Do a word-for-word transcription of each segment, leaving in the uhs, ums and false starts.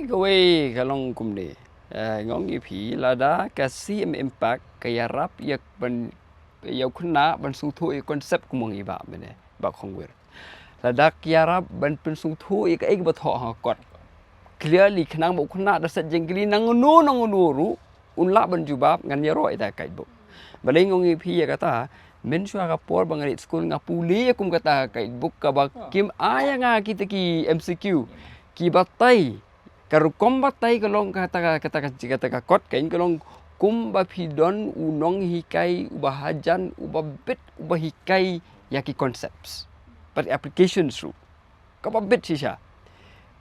Kawei ka long kumne. Eh, nga ong ïa phi, lada ka C M Impact ka ïarap ïa ban, ïa u khynnah ban sngewthuh ïa concept kum u ong i bah mynne, Bah Khongwir. Lada ka ïarap ban pynsngewthuh ïa kaei kaba thoh ha kot clearly, khnang ba u khynnah da set jingkylli nangno nangno ruh un lah ban jubab, ngan ïaroh ïa kata ka guidebook. Balei nga ong ïa phi ïa kata? Mynshuwa ka por ba nga leit skul nga pule ïa kum kata ka guidebook kaba kim ai ïa nga kita ki M C Q kiba tai. Ka rukom ba tai ka long kata ka, kata ka, kata ka kot, ka long kumba phi don u nonghikai uba hajan, uba bit, uba hikai ïa ki concepts bad applications ruh kaba bit shisha.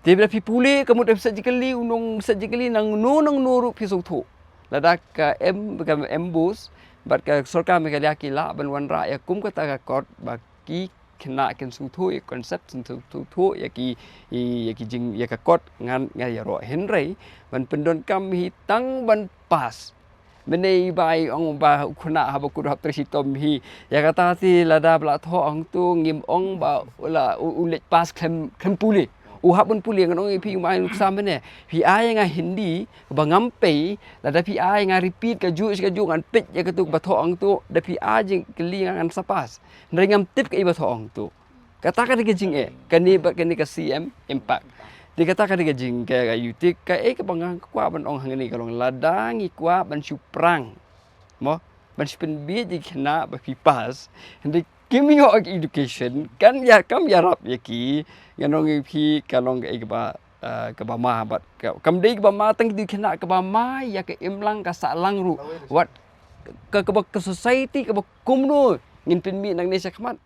Te lada phi pule, ka mut em set jingkylli, u nong set jingkylli nangno nangno ruh phi sngewthuh. Lada ka em, ka MBOSE bad ka sorkar Meghalaya ki lah ban wanrah ïa kum kata ka kot ba ki khynnah kin sngewthuh ïa concept, sngewthuh ïa ki, ïa ki jing, ïa ka kot, ngan, ngan ïaroh. Hynrei ban pyndonkam hi tang ban pass. Mynne i bah i ong ba u khynnah haba kut hap trei shitom hi. Ïa kata te lada ba la thoh hangto ngim ong ba u la, u, u leit pass khlem, khlem pule. U hap ban pule. Ngan ong ïa phi, u ma nuksa mynne, phi ai nga Hindi ba ngam pei, lada phi ai nga repeat kajuh shi kajuh ngan peit ïa kato kaba thoh hangto, da phi ai jingkylli nga ngan sa pass. Hynrei ngam tip kaei ba thoh hangto. Kata ka dei ka jingeh, kane bad kane ka C M Impact. Te kata ka dei ka jing, ka, ka ïa u te, kaei kaba nga kwah ban ong hangne ka long, lada ngi kwah ban shu prank, mo, ban shu pynbiej ïa ki khynnah ba phi pass, hynrei kim ïoh education, kan ïa, kam ïarap ïa ki, ngan ong ïa phi ka long kaei kaba, eh, kaba ma, bad ka, kam dei kaba ma tang kito ki khynnah, kaba ma ïa ka imlang ka sahlang ruh, wat ka, kaba ka society kaba kumno ngin pynmih nangne shakhmat.